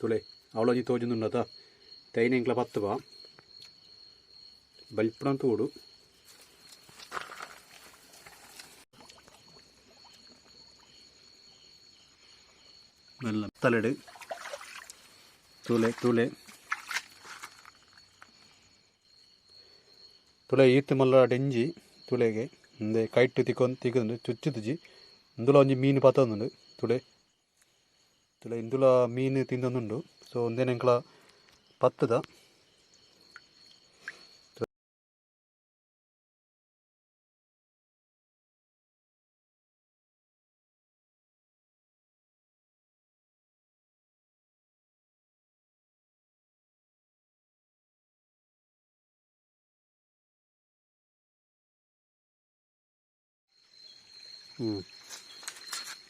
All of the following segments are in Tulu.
ತೂಲೆ ಅವ್ಲೊಂಜಿ ತೋಜೊಂದುಂಡತ ತೈನೆ ಎಂಕ್ಲ ಪತ್ತು ಬಾ ಬಲ್ಪುನ ತೂಡು. ಮೆಲ್ಲ ತಲೆಡ್ ತೂಲೆ ತೂಲೆ ತುಲೆ ಈತ್ ಮಲ್ಲ ಡೆಂಜಿ ತುಲೆಗೆ ಇಂದೆ ಕೈಟ್ ತಿಕೊಂದು ತಿಕ್ಕುಂಡು ಚುಚ್ಚುದುಜಿ ಇಂದುಲ ಒಂಜಿ ಮೀನು ಪತ್ತೊಂದುಂಡು ತುಲೆ ತುಲೆ ಇಂದುಲ ಮೀನು ತಿಂದೊಂದುಂಡು. ಸೊ ಉಂದೆನ್ ಎಂಕ್ಲ ಪತ್ತುದ.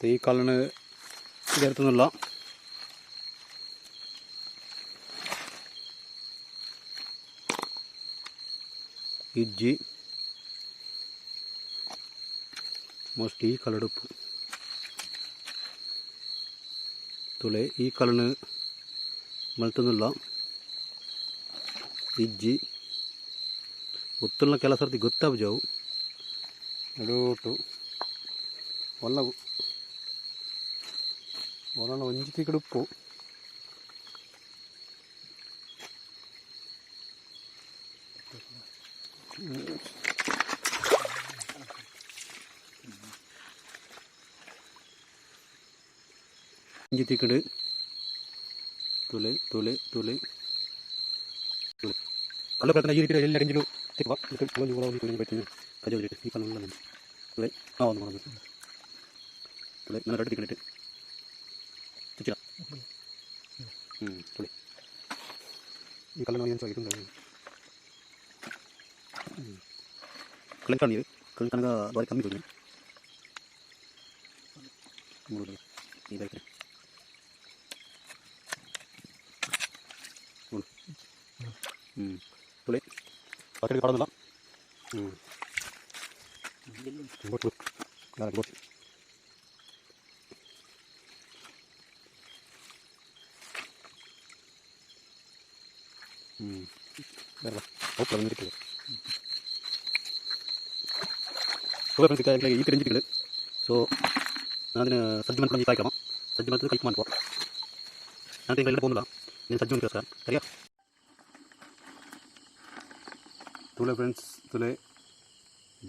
ಈ ಕಲ್ಲನ್ನು ಇದೆರ್ತದಲ್ಲ ಇಜ್ಜಿ ಮೋಸ್ಟ್ಲಿ ಈ ಕಲರ್ ಉಪ್ಪು ತುಲೆ ಈ ಕಲನ್ ಮಲ್ತೊಂದುಲ್ಲ ಇಜ್ಜಿ ಒತ್ತುಲ್ನ ಕೆಲ ಸರ್ತಿ ಗೊತ್ತಾಪುಜವು ನಡುಟು ಒಲ್ಲ ಒಲ್ಲ ಒಂಜಿ ತಿಕ್ಕಡ್ ಉಪ್ಪು ಒಂಜಿ ತಿಕ್ಕಡ್ ತುಲೆ ತುಲೆ ತುಲೆ ತುಲೆ ಕಲ್ಲ ಪ್ರಯತ್ನ ಈ ರೀತಿ ಎಲ್ಲ ಡೆಂಜಿಲು ತಿಕ್ಕ ಒಂಜಿ ಒಂಜಿ ಒಂಜಿ ಬೈತೀನಿ ಕಜ ಈ ಕಲ್ಲ ತುಲೆ ಆ ಒಂದು ಮಾಡೋದು ತುಲೆ ನನ್ನ ರಡ್ಡು ತಿಕ್ಕಡಿಟ್ಟು ಚುಚ್ಚಿಲ್ಲ ತುಳೆ ಈ ಕಲ್ಲ ಏನು ಸಾಗಿತ್ತು ಕಳ್ಳ ನೀರು ಕಳ್ಳ ಕನಗ ಬಾರಿ ಕಮ್ಮಿ ತೋಜಿ ಮೂರು ಈ ಬೈಕ್ ತುಳೆ ಪಕ್ಕಕ್ಕೆ ಪಡೋದಿಲ್ಲ. ಹ್ಞೂ ಗೊತ್ತು ಗೊತ್ತು ಹ್ಞೂ ಬೇಡ ಹೋಗ್ತದೆ ಬಂದಿರ್ತದೆ. ಈ ರೇಂಜ್. ಸೊ ನಾನು ಸಜ್ಜು ಮಾಡ್ಕೊಂಡು ಕಾರ್ಯಕ್ರಮ ಸಜ್ಜು ಮಾಡ್ತದೆ ಕೈಕ್ ಮಾಡ್ಕೊ. ನಾನು ತಿಂಗಳ ಹೋಗಲ್ಲ, ನೀನು ಸಜ್ಜು ಮಾಡ್ತೀವಿ ಸರ್ ಸರಿಯಾ. ತುಲೆ ಫ್ರೆಂಡ್ಸ್ ತುಲೆ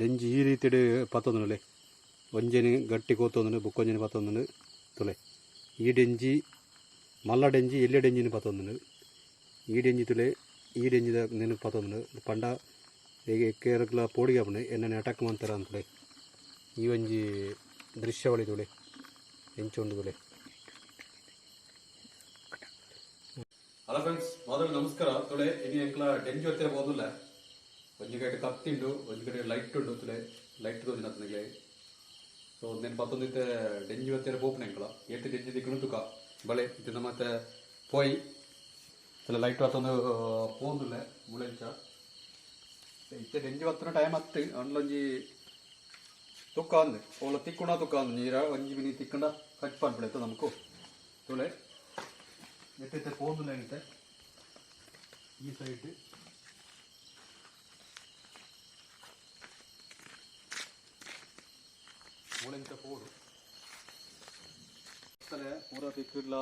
ಡೆಂಜಿ ಈ ರೀತಿಡ್ ಪತ್ತೊಂದುಂಡಲೆ ಒಂಜೆನ್ ಗಟ್ಟಿ ಕೋತೊಂದುಂಡು ಬೊಕ್ಕೊಂಜೆನ್ ಪತ್ತೊಂದುಂಡು. ತುಲೆ ಈ ಡೆಂಜಿ ಮಲ್ಲ ಡೆಂಜಿ ಎಲ್ಯ ಡೆಂಜಿನ ಪತ್ತೊಂದುಂಡು. ಈ ಡೆಂಜಿ ತುಲೆ ಈ ಡೆಂಜಿದ ನೆನಪು ಪತ್ತೊಂದುಂಡು ಪಂಡ ಕೇರಳ ಪೋಡಿಗೆ ಆಪುಂಡು ಎನ್ನನೆ ಅಟ್ಯಾಕ್ ಮಂತರ ಅಂತುಲೆ. ಈ ಒಂಜಿ ದೃಶ್ಯಾವಳಿ ತುಲೆ ಎಂಚ ಉಂಡು ತುಲೆ. ಹಲೋ ಫ್ರೆಂಡ್ಸ್, ಮೊದಲು ನಮಸ್ಕಾರ. ತುಳೆ ಇನಿ ಎಂಕ್ಲ ಡೆಂಜಿ ಹತ್ತಿರ ಪೋದುಲ್ಲ. ಒಂಜಿ ಕಡೆ ಕತ್ತಿ ಉಂಡು, ಒಂಜಿ ಕಡೆ ಲೈಟ್ ಉಂಡು. ತುಲೆ ಲೈಟ್ ತೋಜಿನ. ಸೊ ನೆನ್ ಪತ್ತೊಂದಿತ್ತೆ ಡೆಂಜಿ ಹತ್ತಿರ ಪೋಪುನ ಎಂಕ್ಲ ಏತ್ ಡೆಂಜಿ ದಿಕ್ಕುನು ತುಕ ಬಳೆ ಇತ್ತೆ ಮತ್ತೆ ಪೋಯಿ. ತುಲೆ ಲೈಟ್ ಹತ್ತೊಂದು ಪೋಂದುಲ್ಲೆ ಮುಳೆಂಚ ಇತ್ತೆ ಡೆಂಜಿ ಬತ್ತನ ಟೈಮ್ ಹತ್ತು ಅಂಡ್ಲೊಂಜಿ ತುಕ್ಕ ಅಂದ್ ಓಲ ತಿಕ್ಕುಣ ತುಕ್ಕ ಅಂದ್ ನೀರ ಒಂಜಿ ಮಿನಿ ತಿಕ್ಕಂಡ ಕಟ್ ಪನ್ಪುಂಡು ನಮಕು. ತುಲೆ ಇತ್ತೆ ಪೋಂದುಲ್ಲೆ ಇತ್ತೆ ಈ ಸೈಡ್ ಮೂಳೆಂಚ ಪೋಡು. ಕತ್ತಲೆ ಪೂರ ತಿಕ್ಕುಡ್ಲ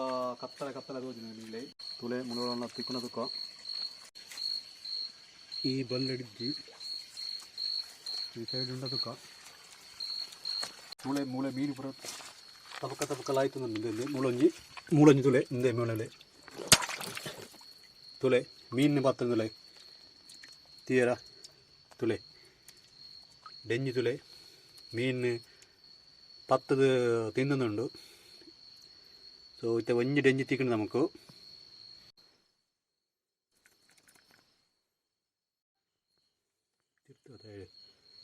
ಕತ್ತಲೆ ಕತ್ತಲೆ ತೋಜುಂಡು ನಿಂಗ್ಲೆ. ತುಲೆ ಮುಳುವಲ್ಲ ತಿಕ್ಕುನ ತುಕ್ಕ ಈ ಬಲ್ಲೆಡ್ಜಿ ಈ ಸೈಡ್ ಉಂಡ ತುಕ್ಕ ಮೂಳೆ ಮೂಳೆ ಮೀನು ಪೂರ ತಪಕ ತಪಕ ಲಾಯ್ತು ಇಂದೆ ಮೂಲೊಂಜಿ ಮೂಲೊಂಜಿ ತುಲೆ ಇಂದೆ ಮೂಳೆಲೆ ತುಲೆ ಮೀನು ಪತ್ತಂದುಲೆ ತೀರ ತುಲೆ ಡೆಂಜಿ ತುಲೆ ಮೀನು ಪತ್ತದು ತಿಂದೊಂದುಂಡು. ಸೊ ಇತ್ತೆ ಒಂಜಿ ಡೆಂಜಿ ತಿಕ್ಕುಂಡು ನಮಕು.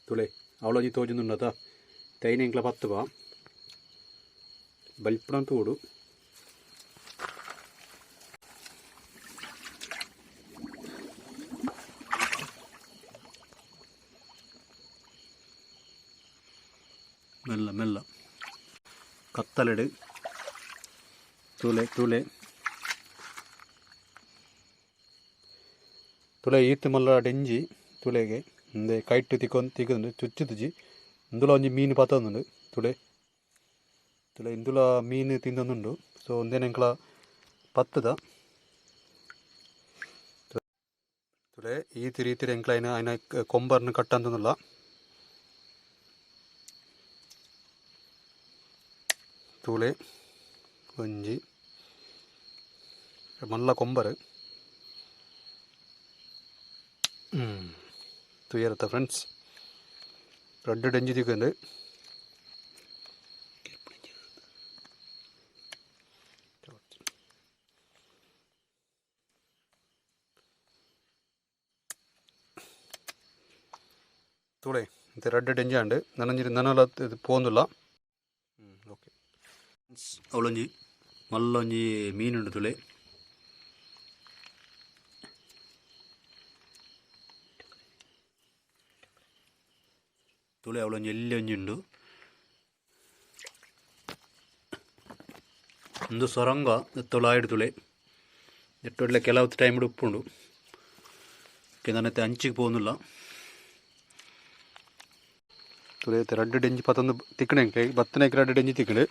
ತುಲೆ ಅವಳೊಂಜಿ ತೋಜೊಂದುಂಡತ ತೈನೆ ಎಂಕ್ಲ ಪತ್ತು ಬಾ ಬಲ್ಪುನ ತೂಡು. ಮೆಲ್ಲ ಮೆಲ್ಲ ಕತ್ತಲೆಡ್ ತುಲೆ ತುಲೆ. ತುಲೆ ಈತ್ ಮಲ್ಲ ಡೆಂಜಿ ತುಲೆಗೆ ಇಂದೆ ಕೈಟ್ ತಿಕ್ಕೊಂದು ತಿಕ್ಕೊಂದು ಚುಚ್ಚುದುಜಿ ಇಂದುಲ ಒಂಜಿ ಮೀನು ಪತ್ತೊಂದುಂಡು ತುಲೆ ತುಲೆ ಇಂದುಲ ಮೀನು ತಿಂದೊಂದುಂಡು ಸೊ ಉಂದೆನ್ ಎಂಕಲ ಪತ್ತುದ ತುಲೆ ಈತ್ ರೀತಿಡ್ ಎಂಕಲ ಐನ ಐನ ಕೊಂಬರ್ನ್ ಕಟ್ಟಂದುಲ್ಲ ತುಲೆ ಒಂಜಿ ಮಲ್ಲ ಕೊಂಬರ್ ತೂಯರತ್ತ ಫ್ರೆಂಡ್ಸ್ ರಡ್ಡ್ ಡೆಂಜಿ ತಿಕ್ಕುಂಡು ತೂಲೆ ಇತ್ತೆ ರಡ್ಡ್ ಡೆಂಜಿ ಆಂಡ್ ನನೊಂಜಿ ನನಲ ಪೋವೊಂದುಲ್ಲ ಓಕೆ ಅವಳೊಂಜಿ ಮಲ್ಲೊಂಜಿ ಮೀನುಂಡು ತುಲೆ ತುಲೆ ಅವಳೊಂಜಿ ಎಲ್ಯ ಒಂಜಿ ಉಂಡು ಉಂದು ಸೊರಂಗ ತುಳಾಯಿಡ್ ತುಲೆ ನೆಟ್ಟೊಡ್ಲೆ ಕೆಲವು ಟೈಮ್ ಉಪ್ಪುಂಡು ನನ್ನತ್ತೆ ಅಂಚಿಗೆ ಪೋವೊಂದುಲ್ಲ ತುಲೆ ರಡ್ಡ್ ಡೆಂಜಿ ಪತ್ತೊಂದು ತಿಕ್ಕಣೆ ಎಂಕ್ಲೆ ಬತ್ತನೆಕ್ ರಡ್ಡ್ ಡೆಂಜಿ ತಿಕ್ಕಂಡು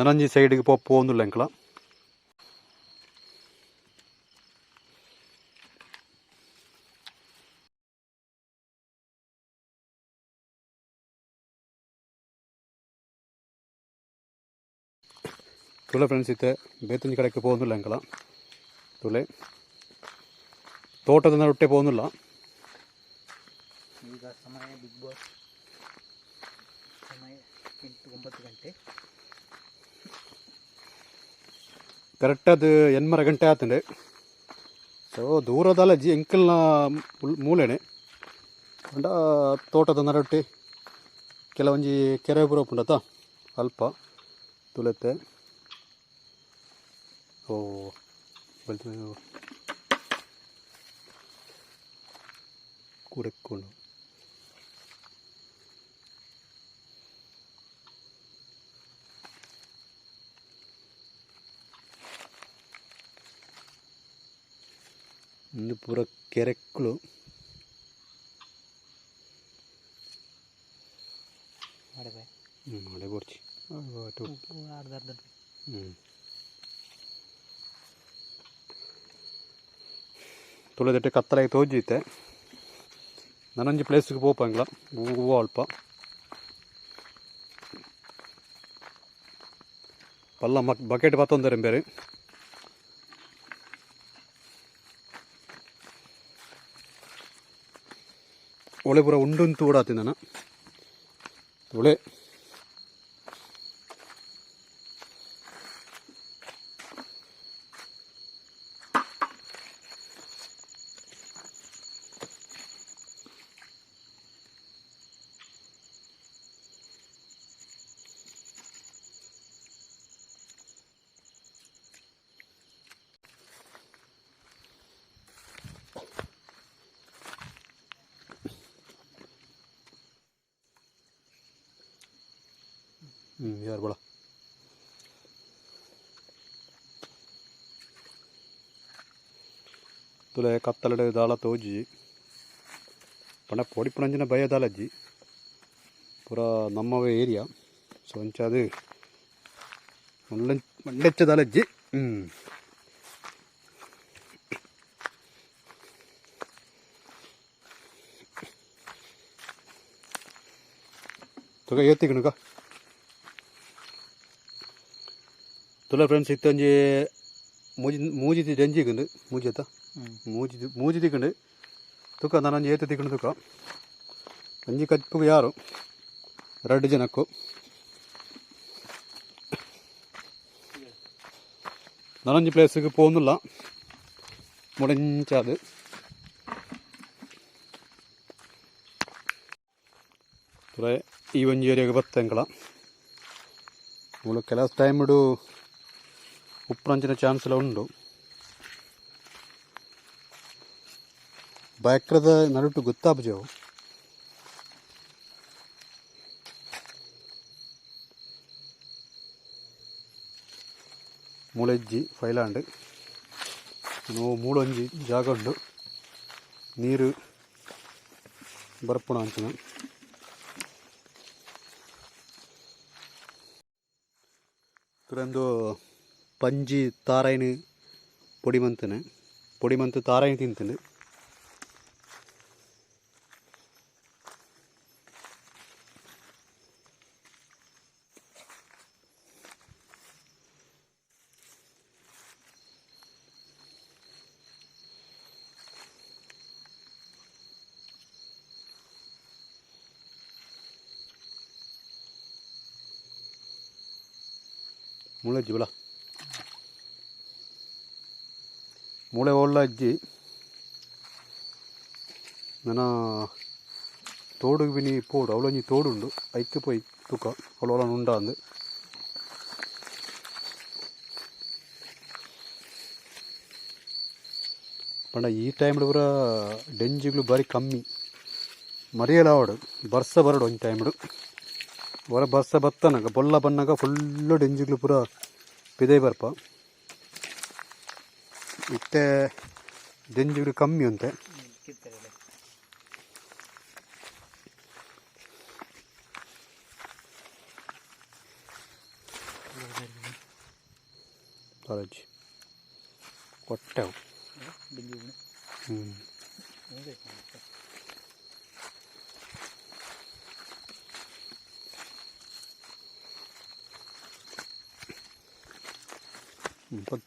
ನನೊಂಜಿ ಸೈಡ್ಗೆ ಪೋವೊಂದುಲ್ಲ ಎಂಕ್ಲ ತುಲೆ ಫ್ರೆಂಡ್ಸ್ ಇತ್ತೆ ಬೇತೊಂಜಿ ಕಡೆಕ್ ಪೋವೊಂದುಲ್ಲ ಎಂಕಲ ತುಲೆ ತೋಟದ ನಡುಟ್ಟೆ ಪೋವೊಂದುಲ್ಲ ಈಗ ಸಮಯ ಬಿಗ್ ಬಾಸ್ ಸಮಯ 8-9 ಗಂಟೆ. ಕರೆಕ್ಟ್ ಅದು 8 ಗಂಟೆ ಆತಂಡೆ. ಸೊ ದೂರದಲ್ಲ ಜಿ ಎಂಕಲ್ನ ಮೂಲೆನೆ ಪಂಡ ತೋಟದ ನಡುಟ್ಟೆ ಕೆಲವೊಂಜಿ ಕೆರೆ ಪೂರ ಉಪ್ಪುಂಡತ ಅಲ್ಪ ತುಲೆತ್ತೆ. ಓ ಕೂಡಕ್ಕೊಂಡು ಇಂದು ಪೂರ ಕೆರೆಕ್ಕುಲು. ಮಾಡಿದೆ. ಅಡೆ ಬೋಡ್ಚಿ. ಉಪ್ಪು ಅರ್ಧ ಅರ್ಧ. ತುಳೆದಟ್ಟೆ ಕತ್ತಲಾಗಿ ತೋಜಿತ್ತೆ ನನೊಂಜಿ ಪ್ಲೇಸ್ಗೆ ಪೋಪಂಗ್ಲ ಹೂವು ಅಲ್ಪ ಪಲ್ಲ ಮಕ್ ಬಕೆಟ್ ಪತ್ತೊಂದರೆ ಬೇರೆ ಒಳೆ ಪೂರ ಉಂಡುಂತು ಓಡಾತಿ ನಾನು ಒಳೆ. ಯಾರು ಬಳ ತುಲೆ ಕತ್ತಲಡೆ ದಾಳ ತೋಜಿ ಪಂಡ ಪೊಡಿ ಪುಣಂಜಿನ ಭಯ ದಾಲಜ್ಜಿ ಪೂರ ನಮ್ಮವೇ ಏರಿಯಾ. ಸೊ ಅಂಚಾದ ಮಂಡೆಚ್ಚ ದಾಲಜ್ಜಿ. ತುಗ ಏತಿಗಣಗ ತುಲ ಫ್ರೆಂಡ್ಸ್ ಇತ್ತೊಂಜಿ ಮೂಜಿ ಮೂಜಿ ಡೆಂಜಿಗುಂಡು ಮೂಜಿ ಅತ್ತ ಮೂಜಿ ಮೂಜಿ ತಿಕ್ಕಂಡು ತುಕ ನಾನೊಂಜಿ ಏತು ತಿಕ್ಕಂಡು ತುಕ ಒಂಜಿ ಕಜ್ಪುಗು ಯಾರು ರಡ್ಡ್ ಜನಕ್ಕು ನಾನೊಂಜಿ ಪ್ಲೇಸ್ಗೆ ಪೋವೊಂದುಲ್ಲ ಮುಡಂಚಾದ್ ತುಲೆ ಈ ಒಂಜಿ ಏರಿಯಾಗ್ ಬತ್ತೆ ಎಂಕಲ ಮೂಲು ಕೆಲವು ಟೈಮ್ಡು ಉಪ್ಪುನಂಚಿನ ಚಾನ್ಸ್ ಲ ಉಂಡು ಬಯಕ್ರದ ನಡುಟು ಗೊತ್ತಾಪುಜಿ ಅವು ಮೂಲೆಜ್ಜಿ ಫೈಲಾಂಡ್. ಮೂಲೊಂಜಿ ಜಾಗ ಉಂಡು ನೀರು ಬರ್ಪುಣ ಅಂಚಿನ ತುರಂದು ಪಂಜಿ ತಾರಾಯಿನ ಪೊಡಿ ಮಂತನೆ ಪೊಡಿ ಮಂತು ತಾರಾಯಿನ ತಿಂತನೆ. ಮೂಳೆ ಬಲ ಮೂಳೆ ಒಳ್ಳ ಅಜ್ಜಿ ನನ್ನ ತೋಡುಗೆ ಬಿನಿ ಪೋಡು ಅವಳೊಂಜಿ ತೋಡುಂಡು ಐಕ್ ಪೋಯಿ ತುಕ ಅವಳು ಒಳ ಉಂಡ ಅಂದು ಪಂಡ ಈ ಟೈಮ್ಡ್ ಪೂರ ಡೆಂಜಿಗಳು ಬಾರಿ ಕಮ್ಮಿ ಮರಿಯಲ ಆವಡು ಬರ್ಸ ಬರಡು ಒಂಜಿ ಟೈಮ್ಡ್ ಹೊರ ಬರ್ಸ ಬತ್ತನಗ ಬೊಲ್ಲ ಬನ್ನಾಗ ಫುಲ್ಲು ಡೆಂಜಿಗಳು ಪೂರ ಪಿದೈ ಬರ್ಪ ಇತ್ತೆ ಡೆಂಜಿಗಳು ಕಮ್ಮಿ ಅಂತೆ. ಕಾಲೇಜ್ ಕೊಟ್ಟೆವು. ಹ್ಞೂ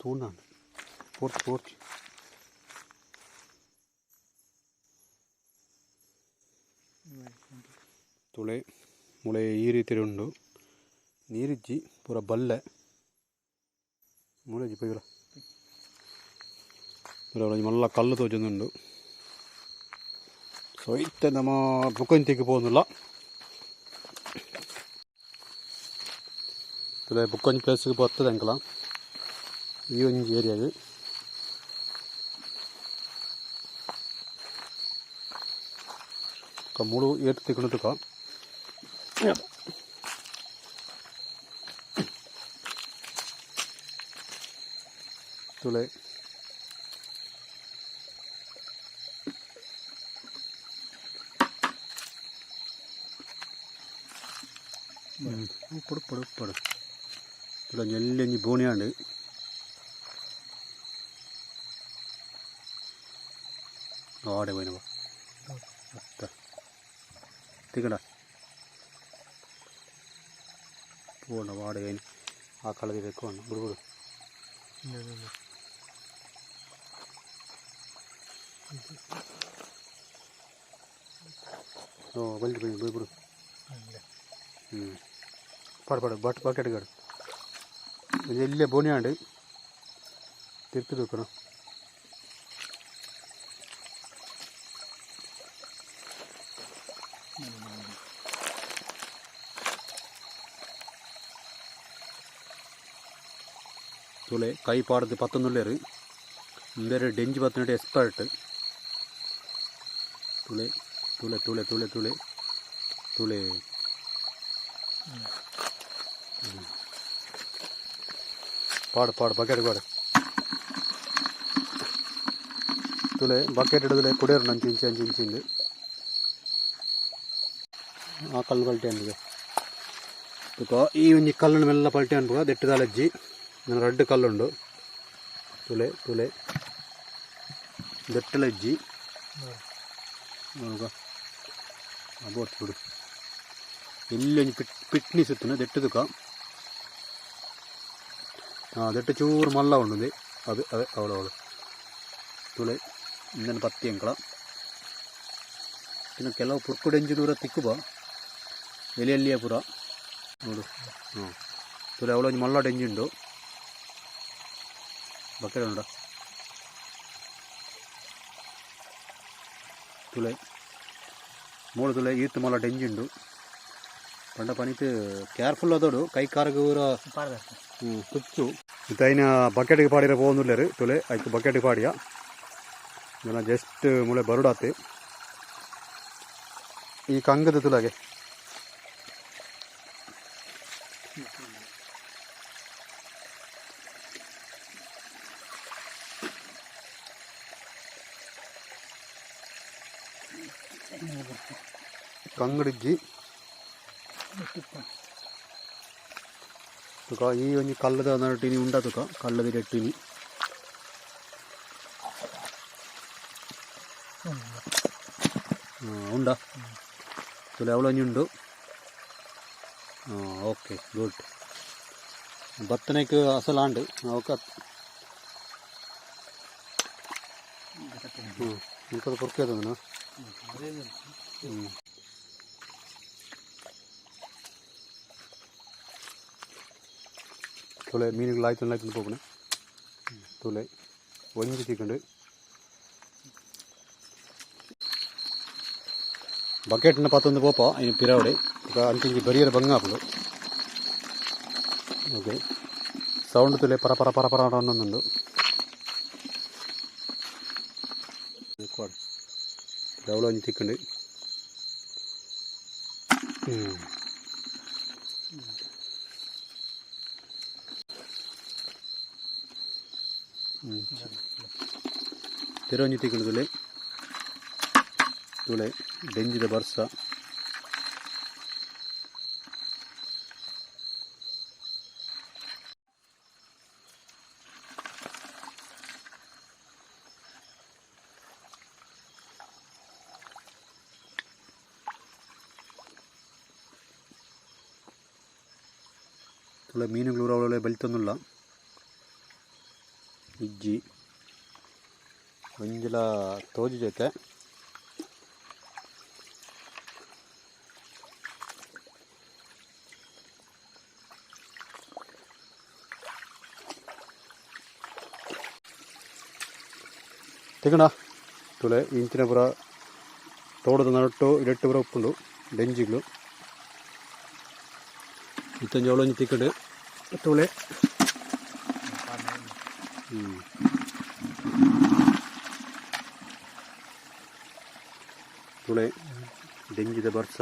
ತೂನಾಂಡ್ ಪೋರ್ಚ್ ಪೋರ್ಚ್ ತುಳೆ ಮುಳೆ ಈ ರೀತಿ ಉಂಡು ನೀರಿಜ್ಜಿ ಪೂರ ಬಲ್ಲೆ ಮೂಳೆಜ್ಜಿ ಪೊಯ್ಯುಲ ಪೂರ ಒಂಜಿ ಮಲ್ಲ ಕಲ್ಲು ತೋಜೊಂದುಂಡು. ಸೊ ಇತ್ತೆ ನಮ್ಮ ಬುಕ್ಕೊಂತಿಗೆ ಪೋವೊಂದುಲ್ಲ ತುಲೆ ಬುಕ್ಕೊಂಜಿ ಪ್ಲೇಸ್ಗೆ ಬರ್ತದೆ ಅಂಕಲ ಈ ಒಂಜಿ ಏರಿಯಾಗ್ ಬೊಕ್ಕ ಮೂಲು ಏತ್ ತಿಕ್ಕುಂಡು ತುಕ ತುಲೆ ಪಡು ಪಡು ಪಡು ತುಲೆ ಒಂಜಿ ಎಲ್ಯ ಒಂಜಿ ಬೋಣಿ ಆಂಡ್. ಆಡೆ ಪೋಯಿನವ ಅತ್ತ ತಿಕ್ಕಡ ಪೋಂಡ ವಾಡೆ ಆ ಕಳದಿ ಬೇಕು ಅಣ್ಣ ಬಿಡು ಬಿಡು. ಓ ಬಲ್ಲಿ ಬಲ್ಲಿ ಬಿಡು ಬಿಡು. ಹ್ಞೂ ಪಾಡು ಪಾಡು ಬಟ್ ಬಕೆಟ್ ಗಾಡು ಎಲ್ಯ ಬೋಣಿ ಆಂಡ್ ತಿರ್ತು ತೂಕಣ. ತುಲೆ ಕೈ ಪಾಡ್ದು ಪತ್ತೊಂದುಲ್ಲೆರ್ ಉಂದೆರ್ ಡೆಂಜಿ ಪತ್ತುನೆಟ್ ಎಕ್ಸ್ಪರ್ಟ್ ತುಲೆ ತುಲೆ ತುಲೆ ತುಲೆ ತುಲೆ ತುಲೆ ಪಾಡು ಪಾಡು ಬಕೆಟ್ ಪಾಡು ತುಲೆ ಬಕೆಟ್ ಹಿಡಿದುಲೆ ಕುಡಿಯರು ಅಂಚಿ ಇಂಚಿ ಅಂಚಿ ಇಂಚಿಂದು ಆ ಕಲ್ಲು ಪಲ್ಟಿ ಅನ್ಬುಗ ತುಕ ಈ ಒಂಜಿ ಕಲ್ಲುನು ಮೆಲ್ಲ ಪಲ್ಟಿ ಅನ್ಬುಗ ದೆಟ್ಟುದಾಲಜ್ಜಿ ನನ್ನ ರಡ್ಡ್ ಕಲ್ಲುಂಡು ತುಲೆ ತುಲೆ ದೆಟ್ಟಲಜ್ಜಿ ನೋಡುಗ ಬೋಟ್ ಬಿಡು ಎಲ್ಲಿ ಒಂಜಿ ಪಿಟ್ ಪಿಟ್ನಿ ಸುತ್ತುನ ದೆಟ್ಟುದುಕ ದೆಟ್ಟು ಚೂರು ಮಲ್ಲ ಉಂಡು ಅದು ಅವೆ ಅವಳು ಅವಳು ತುಲೆ ಇಂದನ ಪತ್ತಿ ಅಂಕಳ ಇನ್ನು ಕೆಲವು ಪುರ್ಕುಡೆಂಜಿನೂರ ತಿಕ್ಕು ಬಾ ಎಲೆ ಎಲ್ಲಿಯ ಪೂರ ನೋಡು. ಹಾಂ ತುಲೆ ಅವಳು ಒಂಜಿ ಮಲ್ಲ ಡೆಂಜಿ ಉಂಡು ಬಕೆಟ್ ಉಂಡ ತುಲೆ ಮೂಳು ತುಲೆ ಈತ್ ಮಲ್ಲ ಡೆಂಜಿ ಉಂಡು ಪಂಡ ಪನಿತ್ ಕೇರ್ಫುಲ್ ಆದೋಡು ಕೈ ಕಾರ್ಗ್ ಪೂರ ತುಚ್ಚು ಇತ್ತೆ ಬಕೆಟ್ಗೆ ಪಾಡಿರ ಪೋವೊಂದುಲ್ಲೆರ್ ತುಲೆ ಐಕ್ ಬಕೆಟ್ಗೆ ಪಾಡಿಯ ನನ ಜಸ್ಟ್ ಮೂಳೆ ಬರುಡಾತೆ ಈ ಕಂಗದ ತುಲಾಗೆ ಕಂಗಡಿಜ್ಜಿ ತುಕ ಈ ಒಂಜಿ ಕಲ್ಲದ ನಡುಟಿನಿ ಉಂಡ ತುಕ ಕಲ್ಲದ ರೆಟ್ಟಿನಿ ಉಂಡ ತುಲೆ ಅವಳು ಒಂಜಿ ಉಂಡು. Okay good. ಬತ್ತನೆಕ್ ಅಸಲ್ ಆಂಡ್ ಅವಕ ಇಂಕದ ಪೊರ್ಕೆ ಅದನ. ತುಲೆ ಮೀನುಗಳು ಆಯ್ತು ಆಯ್ತು ಪೋಪುನೆ. ತುಲೆ ಒಂಜಿ ತಿಕ್ಕಂಡು ಬಕೆಟ್ನ ಪತ್ತೊಂದು ಪೋಪ ಇನ್ನು ಪಿರಾವಡೆ ಅಂಚಿಂಚಿ ಬರಿಯರ ಬಂಗ ಆಪುಂಡು. ಓಕೆ ಸೌಂಡ್ ತುಲೆ ಪರ ಪರ ಪರ ಪರ ಅನ್ನೊಂದುಂಡು. ಡೌಲ ಒಂಜಿ ತಿಕ್ಕಂಡು. ಪಿರ ಒಂಜಿ ತಿಕ್ಕಂಡು ತುಲೆ ತುಲೆ ಡೆಂಜಿದ ಬರ್ಸ. ತುಲೆ ಮೀನುಗಳು ಅವಳೆ ಬಲಿತೊಂದುಲ್ಲ ಇಜ್ಜಿ ಒಂಜಿಲ ತೋಜಿ ಜೊತೆ. ತಿಕಣ ತುಲೆ ಇಂಚಿನ ಪುರ ತೋಟದ ನಡುಟ್ಟು ಇಡೆಟ್ಟು ಪುರ ಉಪ್ಪುಂಡು ಡೆಂಜಿಗಳು ಇತ್ತೊಂಜಿ ಅವಳೊಂಜಿ ತಿಕ್ಕಂಡು ತುಲೆ. ತುಳೆ ಡೆಂಜಿದ ಬರ್ಸ.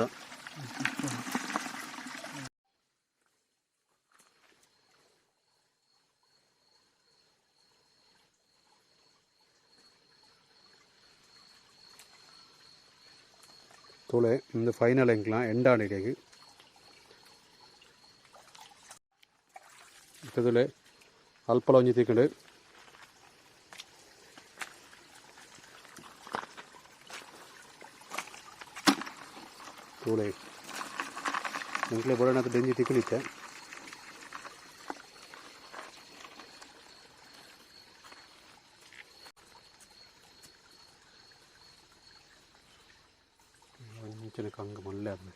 ತುಳೆ ಇಂದು ಫೈನಲ್ ಎಂಕ್ಲ ಎಂಡಾಂಡ್ ಇಡೆಗ್ ಇತ್ತೆ ತುಲೆ ಅಲ್ಪಲ ಒಂಜಿ ತಿಕ್ಕಂಡು. ತುಳೆ ಎಂಕ್ಲೆ ಬೋಡಾಣತ ಡೆಂಜಿ ತಿಕ್ಕುನಿತ್ತೆ. ಒಂಚಿನ ಕಂಗ್ ಮಲ್ಲೆ ಆಪುಂಡು.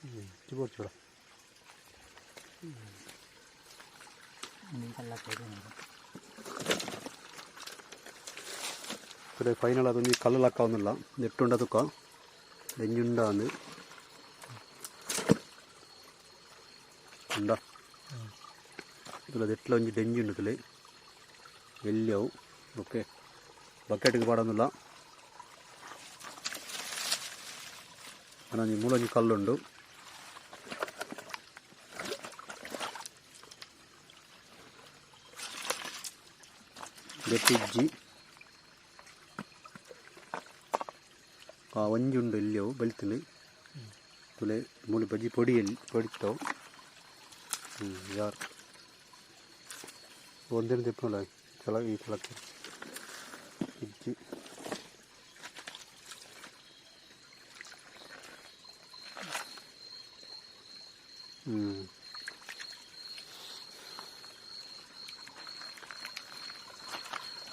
ಇಂಚಿ ಬೋಡ್ಚಿ ತುಲೆ ಫೈನಲ್ ಅದೊಂಜಿ ಕಲ್ಲು ಲಕ್ಕಾವೊಂದುಲ್ಲ ನೆಟ್ಟುಂಡ ತುಕ ಡೆಂಜಿ ಉಂಡ ಅಂದ್ ಉಂಡ ತುಲೆ ದೆಟ್ಲ ಒಂಜಿ ಡೆಂಜಿ ಉಂಡು ತುಲೆ ಎಲ್ಲಿ ಅವು. ಓಕೆ ಬಕೆಟ್ಗೆ ಪಾಡೊಂದುಲ್ಲ ಒಂಜಿ ಮೂಲೊಂಜಿ ಕಲ್ಲುಂಡು. ದೆಟ್ಟಿಜ್ಜಿ ಆ ಒಂಜಿ ಉಂಡು ಎಲ್ಲಿ ಅವು ಬೆಳ್ತುಂಡು. ತುಲೆ ಮೂಲು ಬಜ್ಜಿ ಪೊಡಿ ಎಲ್ಲಿ ಪೊಡಿತ್ತವು. ಯಾರ್ ಒಂದಿನ ತಿಪ್ಪುನಲ್ಲ ಚಲ ಈ ಚಲಕ್ಕೆ ಇಜ್ಜಿ.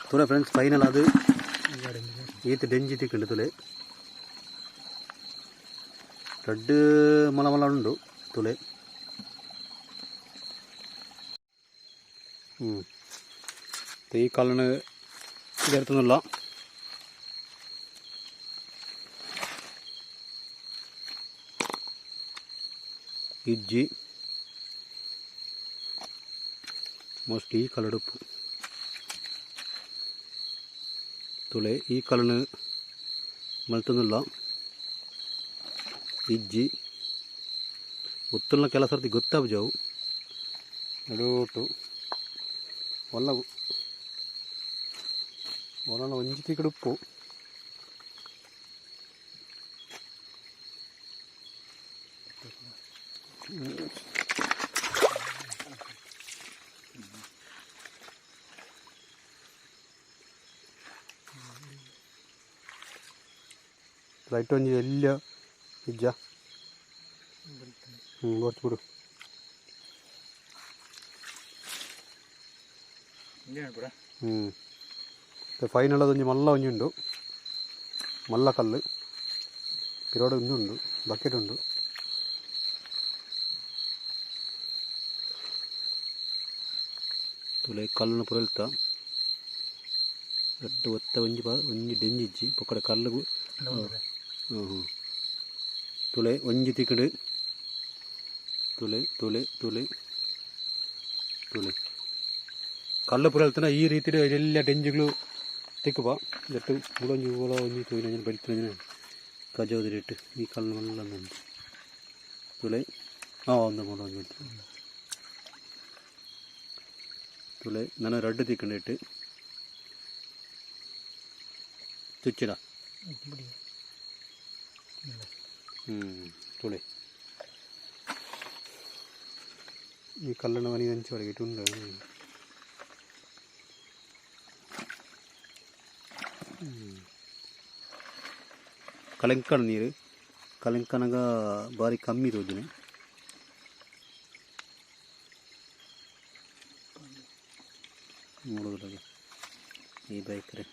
ತುಲೆ ಫ್ರೆಂಡ್ಸ್ ಫೈನಲ್ ಅದು ಈತ್ ಡೆಂಜಿ ತಿಕ್ಕಂಡು ತುಲೆ ರಡ್ಡ್ ಮಲ ಮಲ ಉಂಡು ತುಲೆ. ಈ ಕಲ್ಲನ್ನು ചേർത്തുന്നില്ല. ಇಜ್ಜಿ ಮೋಸ್ಟ್ಲಿ ಈ ಕಲರ್ ಉಪ್ಪು ತುಲೆ ಈ ಕಲರ್ನ್ ಮಲ್ತೊಂದುಲ್ಲ ಇಜ್ಜಿ ಒತ್ತುಲ್ನ ಕೆಲಸ ಸರ್ತಿ ಗೊತ್ತಾಪುಜವು ನಡುಟು ಒಲ್ಲ. ಓಲಾಂಡ ಒಂಜಿ ತಿಕ್ಕಡು ಉಪ್ಪು. ಲೈಟ್ ಒಂಜಿ ಎಲ್ಲ ಇಜ್ಜ. ಹ್ಞೂ, ಬರ್ತು ಬಿಡು. ಹ್ಞೂ, ಫೈನಲ್ ಅದೊಂಜಿ ಮಲ್ಲ ಒಂಜಿ ಉಂಡು, ಮಲ್ಲ ಕಲ್ಲು. ಪಿರೋಡು ಒಂಜಿ ಉಂಡು, ಬಕೆಟ್ ಉಂಡು. ತುಲೆ ಕಲ್ಲುನ ಪುರಲ್ತ ರಟ್ಟು ಒತ್ತ ಒಂಜಿ ಒಂಜಿ ಡೆಂಜಿ ಇಜ್ಜಿ ಪೊಕ್ಕಡೆ ಕಲ್ಲುಗು. ಹ್ಞೂ ಹ್ಞೂ, ತುಲೆ ಒಂಜಿ ತಿಕ್ಕಡು. ತುಲೆ ತುಲೆ ತುಲೆ ತುಲೆ ಕಲ್ಲು ಪುರಲ್ತನ ಈ ರೀತಿ ಎಲ್ಲ ಡೆಂಜಿಗಳು ತಿಕ್ಕುವ. ಜಟ್ಟು ಮುಳೊಂಜಿ ಓಲ ಒಂಜಿ ತೂಯಿನ ಬಡಿತಿನ ಕಜೋದಿರಿಟ್ಟು ಈ ಕಲ್ಲು ಮಲ್ಲ ಉಂಟು. ತುಲೆ ಹಾಂ ಒಂದು ಮುಳೊಂಜಿ ಉಂಟು. ತುಲೆ ನನ್ನ ರಡ್ಡು ತಿಕ್ಕಂಡು ಇಟ್ಟು ತುಚ್ಚಿಡ. ಹ್ಞೂ, ತುಳೆ ಈ ಕಲ್ಲನ್ನು ಮನೆ ಹಂಚಿ ಒಳಗೆ ಇಟ್ಟು. ಕಲೆಂಕಣ ನೀರು ಕಲೆಂಕಣಗ ಬಾರಿ ಕಮ್ಮಿ ತೋಜಿನ. ನೋಡೋದ್ರಾಗ ಈ ಬೈಕ್ರೆ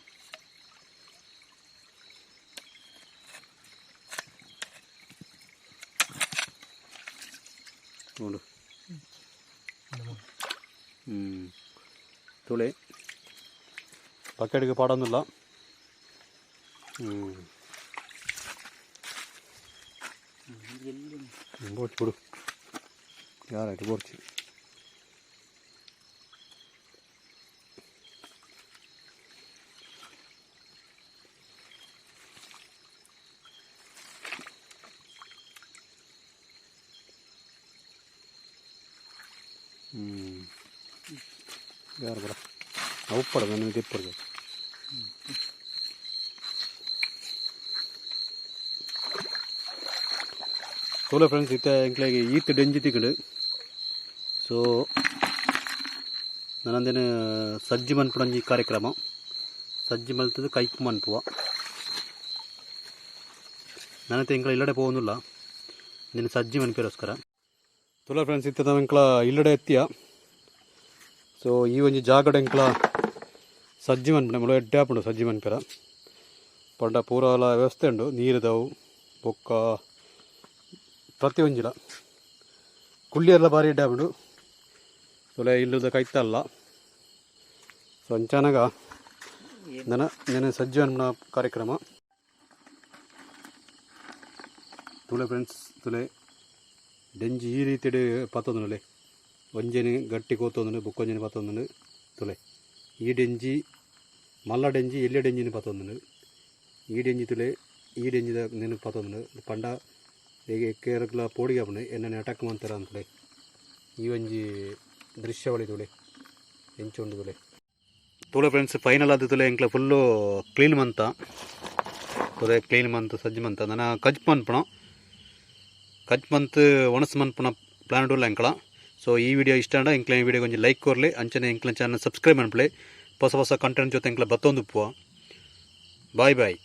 ನೋಡು. ಹ್ಞೂ, ತುಳೆ ಬಕೆಟ್ಗೆ ಪಾಡೊಂದಿಲ್ಲ. ಹ್ಞೂ, ಬೋರ್ಚ್ ಬಿಡು, ಯಾರಾಯ್ತು ಬೋರ್ಚಿ. ಹ್ಞೂ, ಯಾರು ಬರ ಉಪ್ಪಡ ನನ್ನ ತಿಪ್ಪಡ್ದು. ತೋಲೆ ಫ್ರೆಂಡ್ಸ್, ಇತ್ತೆ ಎಂಕ್ಲೆಗ್ ಈತ್ ಡೆಂಜಿ ತಿಕ್ಕುಂಡು. ಸೊ ನನಂದೇನು ಸಜ್ಜಿ ಮನ್ಪುನಂಜಿ ಕಾರ್ಯಕ್ರಮ, ಸಜ್ಜಿ ಮಲ್ತದು ಕೈಪ್ ಮನ್ಪುವ. ನನತೆ ಎಂಕ್ಲ ಇಲ್ಲಡೆ ಪೋವೊಂದುಲ್ಲ, ನಿನ್ನ ಸಜ್ಜಿ ಮನ್ಪಿರೋಸ್ಕರ. ತುಲ ಫ್ರೆಂಡ್ಸ್, ಇತ್ತದ ಎಂಕ್ಲ ಇಲ್ಲಡೆ ಎತ್ತಿಯ. ಸೊ ಈ ಒಂಜಿ ಜಾಗಡ್ ಎಂಕ್ಲ ಸಜ್ಜಿ ಮನ್ಪುನೆ ಮುಳು ಎಡ್ಡೆ ಆಪುಂಡು. ಸಜ್ಜಿ ಮನ್ಪೆರ ಪಂಡ ಪೂರಲ ವ್ಯವಸ್ಥೆ ಉಂಡು, ನೀರುದವು ಬೊಕ್ಕ ಪ್ರತಿಯೊಂಜಿಲ ಕುಳ್ಳಿಯೆಲ್ಲ ಬಾರಿ ಎಡ್ಡೆ ಆಪುಂಡು. ತುಲೆ ಇಲ್ಲದ ಕೈತಲ್ಲ. ಸೊ ಅಂಚಾನಗ ನನ ನೆನೆ ಸಜ್ಜಿ ಮನ್ಪುನ ಕಾರ್ಯಕ್ರಮ. ತುಲೆ ಫ್ರೆಂಡ್ಸ್, ತುಲೆ ಡೆಂಜಿ ಈ ರೀತಿಡ್ ಪತ್ತೊಂದುಂಡು. ಒಂಜೆನ್ ಗಟ್ಟಿ ಕೋತೊಂದುಂಡು, ಬೊಕ್ಕೊಂಜೆನ್ ಪತ್ತೊಂದುಂಡು. ತುಲೆ ಈ ಡೆಂಜಿ ಮಲ್ಲ ಡೆಂಜಿ ಎಲ್ಯ ಡೆಂಜಿನ ಪತ್ತೊಂದುಂಡು. ಈ ಡೆಂಜಿ ತುಲೆ ಈ ಡೆಂಜಿದ ನೆನ್ ಪತ್ತೊಂದುಂಡು. ಪಂಡ ಕೇರಳ ಪೋಡಿಗೆ ಆಪುಂಡು, ಎನ್ನನೆ ಅಟ್ಯಾಕ್ ಮಂತೆರ ಅಂತುಲೆ. ಈ ಒಂಜಿ ದೃಶ್ಯಾವಳಿ ತುಲೆ ಎಂಚ ಉಂಡು ತುಲೆ. ತುಲೆ ಫ್ರೆಂಡ್ಸ್, ಫೈನಲ್ ಆದ್ ತುಲೆ ಎಂಕ್ಲ ಫುಲ್ಲು ಕ್ಲೀನ್ ಮಂತ. ತುಲೆ ಕ್ಲೀನ್ ಮಂತ್ ಸಜ್ಜಿ ಮಂತ ನನ ಕಜ್ಪ್ ಮನ್ಪುನ, ಕಜ್ ಮಂತ್ ಒಣಸ್ ಮನ್ಪುನ ಪ್ಲಾನ್ ಉಲ್ಲ ಎಂಕಲ. ಸೊ ಈ ವಿಡಿಯೋ ಇಷ್ಟ ಆಂಡ ಎಂಕ್ಲ ಈ ವಿಡಿಯೋ ಒಂಜಿ ಲೈಕ್ ಕೊರ್ಲೆ, ಅಂಚನೆ ಎಂಕ್ಲ ಚಾನಲ್ ಸಬ್ಸ್ಕ್ರೈಬ್ ಮನ್ಪುಲೆ. ಹೊಸ ಹೊಸ ಕಂಟೆಂಟ್ ಜೊತೆ ಎಂಕ್ಲ ಬತ್ತೊಂದುಪ್ಪುವ. Boy boy.